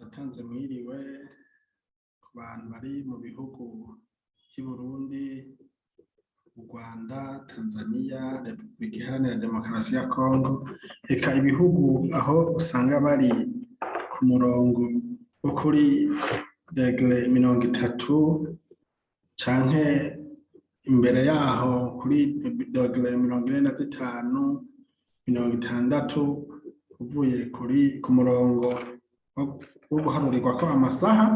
Ndatanze mwiriwe ku bantu bari mu bihugu vy'i Burundi, u Rwanda, Tanzania, Repubulika Iharanira Demokarasi ya Kongo, eka ibihugu aho usanga bari ku murongo wo kuri degré 30 canke imbere yaho kuri degré 45, 60, uvuye kuri ku murongo wo guharurirwako amasaha.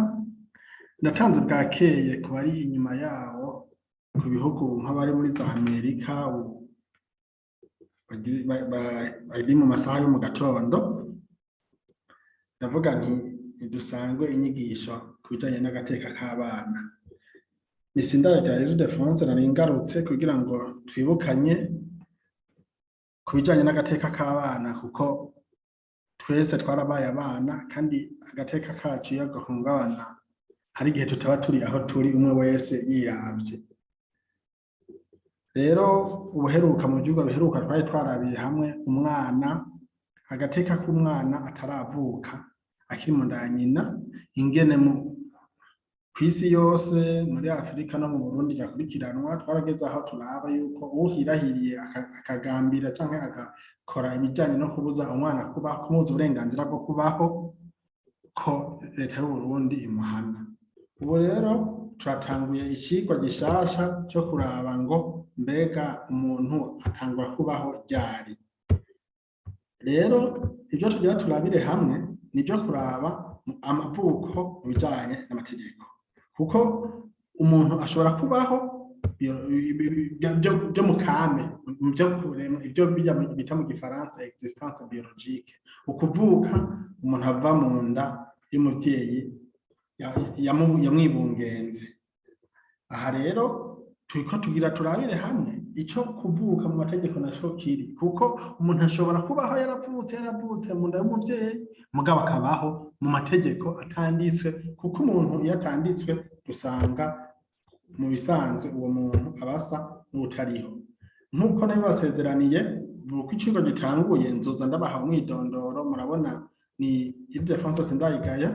Ndatanze bwakeye ku bari inyuma yawo, ku bihugu nk'abari muri za Amerika bari mu masaha yo mu gatondo. Ndavuga nti ntidusanzwe inyigisho ku bijanye n'agateka k'abana. Ni Sindayigaya Ildefonse, nari ngarutse kugira ngo twibukanye ku bijanye n'agateka k'abana, kuko twese twarabaye abana, kandi agateka kacu iyo gahungabana hari igihe tutaba turi aho turi, umwe wese yiravye. Rero ubuheruka, mu vyigwa biheruka, twari twarabiye hamwe umwana, agateka k'umwana ataravuka, akiri mu nda ya nyina, ingene mu kw'isi yose, muri Afurika no mu Burundi gakurikiranwa. Twarageze aho turaba yuko uwuhirahiriye akagambira canke agakora ibijanye no kubuza umwana kubaho, kumubuza uburenganzira bwo kubaho, ko leta y'Uburundi imuhana. Ubu rero turatanguye icigwa gishasha co kuraba ngo mbega umuntu atangura kubaho ryari? Rero ivyo tugira turabire hamwe nivyo kuraba amavuko mu bijanye n'amategeko, kuko umuntu ashobora kubaho byo mu kame, byo kurema, ibyo bita mu gifaransa existence biologique, ukuvuka umuntu ava mu nda y'umuvyeyi yamwibungenze. Aha rero turiko tugira turabire hamwe ico kuvuka mu mategeko naco kiri, kuko umuntu ashobora kubaho yaravutse mu nda y'umuvyeyi, mugabo akabaho mu mategeko atanditswe, kuko umuntu iyo atanditswe dusanga mu bisanzwe uwo muntu aba asa n'utariho. Nk'uko nabibasezeraniye, uko icigwa gitanguye nzoza ndabaha umwidondoro. Murabona ni Ildefonse Sindayigaya,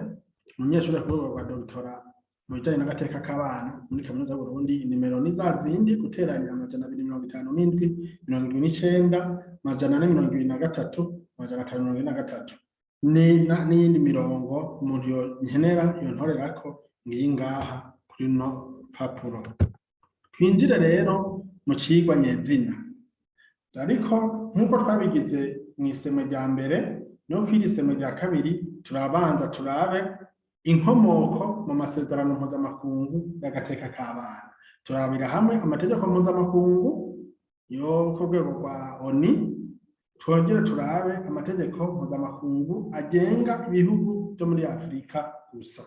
umunyeshuri ku rwego rwa doctorat mu bijanye n'agateka k'abana muri Kaminuza y'Uburundi. Inimero ni za zindi: guteranya 257 79 423 543. N'iyindi mirongo umuntu yonkenera yontorerako ngiyi ngaha kuri no papuro. Twinjire rero mu cigwa nyezina, ariko nk'uko twabigize mw'isemo rya mbere no kw'iri semo rya kabiri, turabanza turabe inkomoko mu masezerano mpuzamakungu y'agateka k'abana. Turabira hamwe amategeko mpuzamakungu yo ku rwego rwa ONU, twongere turabe amategeko mpuzamakungu agenga ibihugu byo muri Afurika gusa.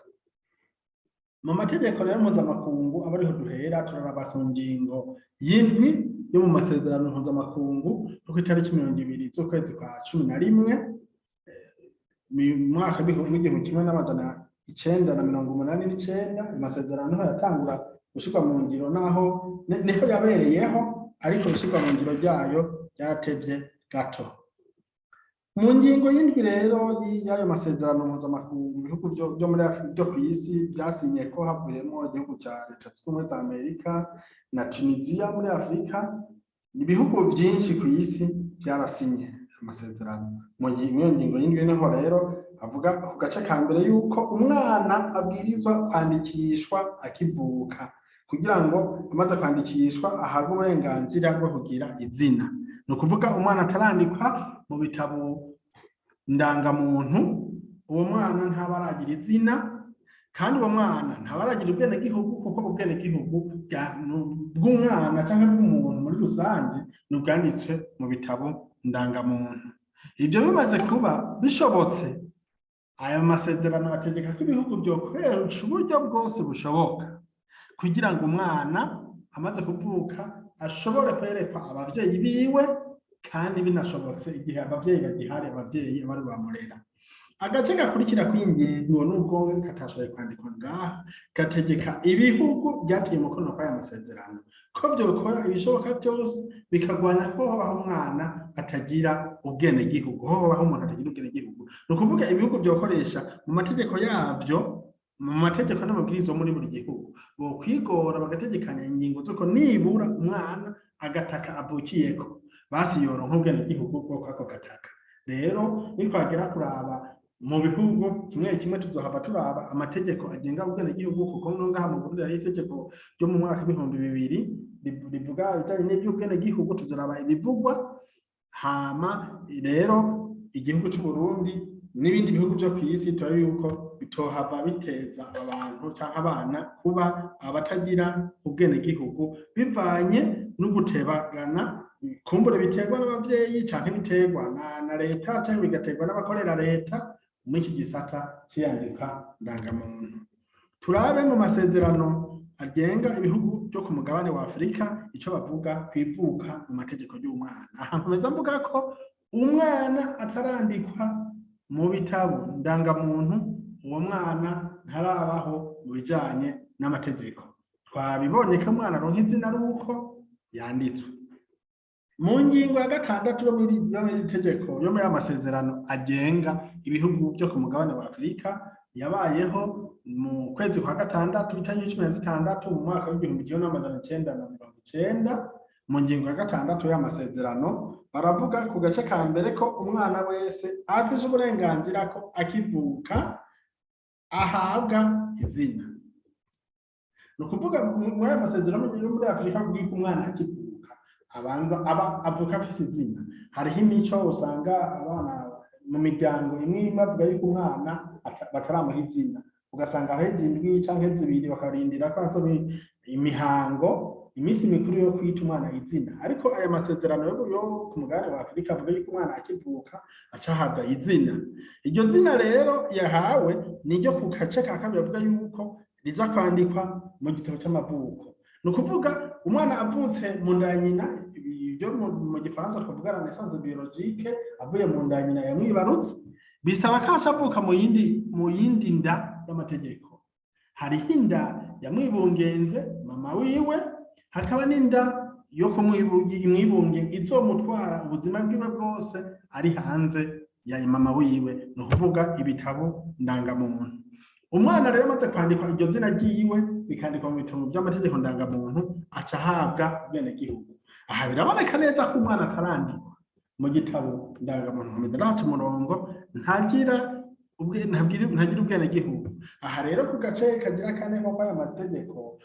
Mu mategeko rero mpuzamakungu aba ariho duhera, turaraba ku ngingo y'indwi yo mu masezerano mpuzamakungu yo ku itariki 20 z'ukwezi kwa 11 mu mwaka w'1989. Amasezerano niho yatangura gushirwa mu ngiro, naho niho yabereyeho, ariko ishirwa mu ngiro ryayo ryaratevye gato. Mu ngingo y'indwi rero y'ayo masezerano mpuzamakungu ibihugu byo muri byo kw'isi byasinye, ko havuyemo igihugu ca Leta Zunze Ubumwe za Amerika na Tunisia muri Afurika, ibihugu byinshi ku isi byarasinye amasezerano. Mu iyo ngingo y'indwi niho rero avuga ku gace ka mbere yuko umwana abwirizwa kwandikishwa akivuka, kugira ngo amaze kwandikishwa ahabwe uburenganzira bwo kugira izina. Ni ukuvuga umwana atarandikwa mu bitabo ndangamuntu, uwo mwana ntaba aragira izina, kandi uwo mwana ntaba aragira ubwenegihugu, kuko ubwenegihugu bw'umwana cyangwa bw'umuntu muri rusange ni ubwanditswe mu bitabo ndangamuntu. Ibyo bimaze kuba bishobotse, ayo masezerano ategeka ko ibihugu byokoresha uburyo bwose bushoboka kugira ngo umwana amaze kuvuka ashobore kwerekwa abavyeyi biwe, kandi binashobotse igihe abavyeyi bagihari, abavyeyi bari bamurera. Agace gakurikira kw'iyi ngingo, nubwo katashoboye kwandikwa ngaha, gategeka ibihugu byateye umukono kw'aya masezerano ko byokora ibishoboka byose bikagwanya ko hobaho umwana atagira ubwenegihugu, ho hobaho umuntu atagira ubwenegihugu. Ni ukuvuga ibihugu vyokoresha mu mategeko yavyo, mu mategeko n'amabwiriza yo muri buri gihugu, bokwigora bagategekanya ingingo z'uko nibura umwana agataka avukiyeko basi yoronka ubwenegihugu bwo kwako gataka. Rero nitwagera kuraba mu bihugu kimwe kimwe, tuzohava turaba amategeko agenga ubwenegihugu, kuko no ngaha mu Burundi hariho itegeko ryo mu mwaka w'2000 rivuga ibijanye n'ivy'ubwenegihugu. Tuzoraba ibivugwa. Hama rero igihugu c'u Burundi n'ibindi bihugu vyo kw'isi, turabe yuko bitohava biteza abantu canke abana kuba abatagira ubwenegihugu bivanye no gutebagana, kumbure biterwa n'abavyeyi canke biterwa na leta canke bigaterwa n'abakorera leta muri iki gisata c'iyandika ndangamuntu. Turabe mu masezerano agenga ibihugu byo ku mugabane wa Afurika ico bavuga kwivuka mu mategeko y'umwana. Aha nkomeza mvuga ko umwana atarandikwa mu bitabo ndangamuntu, uwo mwana ntarabaho mu bijanye n'amategeko. Twabibonye ko umwana aronka izina ari uko yanditswe. Mu ngingo ya gatandatu yo muri iri tegeko, yo muri aya masezerano agenga ibihugu byo ku mugabane wa Afurika, yabayeho mu kwezi kwa gatandatu, itariki 16, mu mwaka w'1990, mu ngingo ya gatandatu y'amasezerano baravuga ku gace ka mbere ko umwana wese afise uburenganzira ko akivuka ahabwa izina. Ni ukuvuga muri aya masezerano yo muri Afurika avuga ko umwana akivuka abanza aba avuka afise izina. Hariho imico usanga abana mu miryango imwe imwe bavuga yuko umwana bataramuha izina, ugasanga aheze indwi canke zibiri, bakarindira ko hazoba imihango, iminsi mikuru yo kwita umwana izina. Ariko aya masezerano yo ku mugabane wa Afurika avuga yuko umwana akivuka aca ahabwa izina. Iryo zina rero yahawe ni iryo ku gace ka kabiri avuga yuko riza kwandikwa mu gitabo c'amavuko. Ni ukuvuga umwana avutse mu nda ya nyina, ibyo mu gifaransa twavuga la naissance biologique, avuye mu nda ya nyina yamwibarutse, bisaba ko aca avuka mu yindi nda y'amategeko. Hariho inda yamwibungenze mama wiwe, hakaba n'inda yo kumwibunge izomutwara ubuzima bwiwe bwose ari hanze ya mama wiwe, ni ukuvuga ibitabo ndangamuntu. Umwana rero amaze kwandikwa iryo zina ryiwe, bikandikwa mu bitabo by'amategeko ndangamuntu, aca ahabwa ubwenegihugu. Aha biraboneka neza ko umwana atarandikwa mu gitabo ndangamuntu, nkomeza ndahaca umurongo, ntagira ubwenegihugu. Aha rero ku gace kagira kane ko aya mategeko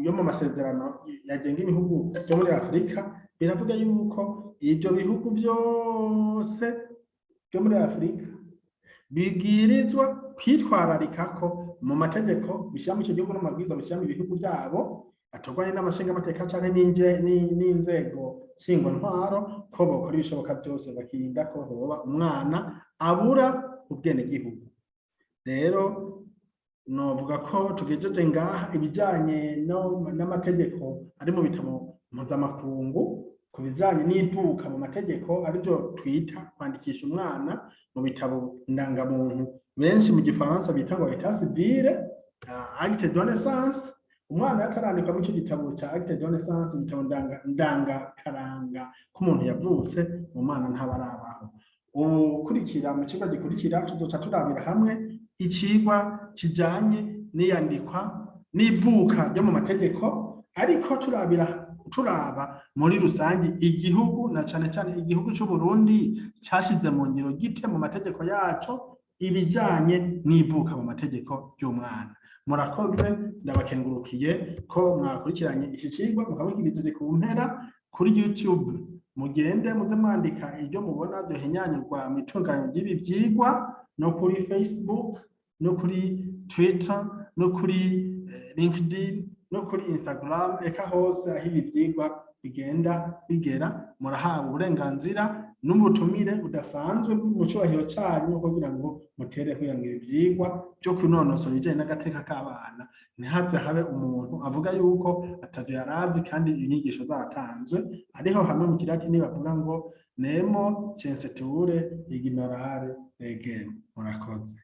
yo mu masezerano yagenga ibihugu byo muri Afurika, biravuga yuko ibyo bihugu byose byo muri Afurika bibwirizwa kwitwararika ko mu mategeko bishyira muri icyo gihugu no mu mabwiriza bishyira mu bihugu byabo, atorwa n'amashingamateka canke n'inzego nshingwantwaro, ko bokora ibishoboka byose bakirinda ko hoba umwana abura ubwenegihugu. Rero novuga ko tugejeje ngaha ibijanye n'amategeko ari mu bitabo mpuzamakungu ku bijanye n'ivuka mu mategeko, aribyo twita kwandikisha umwana mu bitabo ndangamuntu, benshi mu gifaransa bita ngo état civil, acte de naissance. Umwana yatarandikwa muri ico gitabo ca acte de naissance, igitabo ndanga ndangakaranga k'umuntu yavutse, umwana ntaba arabaho. Ubukurikira, mu cigwa gikurikira, tuzoca turabira hamwe icigwa kijanye n'iyandikwa n'ivuka ryo mu mategeko, ariko turabira, turaba muri rusange igihugu, na cane cane igihugu c'u Burundi, cashize mu ngiro gite mu mategeko yaco ibijanye n'ivuka mu mategeko ry'umwana. Murakoze, ndabakengurukiye ko mwakurikiranye iki cigwa mukaba ku mpera. Kuri YouTube mugende muze mwandika ibyo mubona byohinyanyurwa mu itunganywa ry'ibi vyigwa, no kuri Facebook, no kuri Twitter, no kuri LinkedIn, no kuri Instagram, eka hose aho ibi vyigwa bigenda bigera, murahawe uburenganzira n'ubutumire budasanzwe mu cubahiro canyu kugira ngo mutere kugira ngo ibi vyigwa byo kunonosora ibijanye n'agateka k'abana ntihaze habe umuntu avuga yuko atavyo yarazi kandi inyigisho zaratanzwe. Ariho hamwe mu kilatini bavuga ngo "Nemo censetur ignorare legem". Murakoze.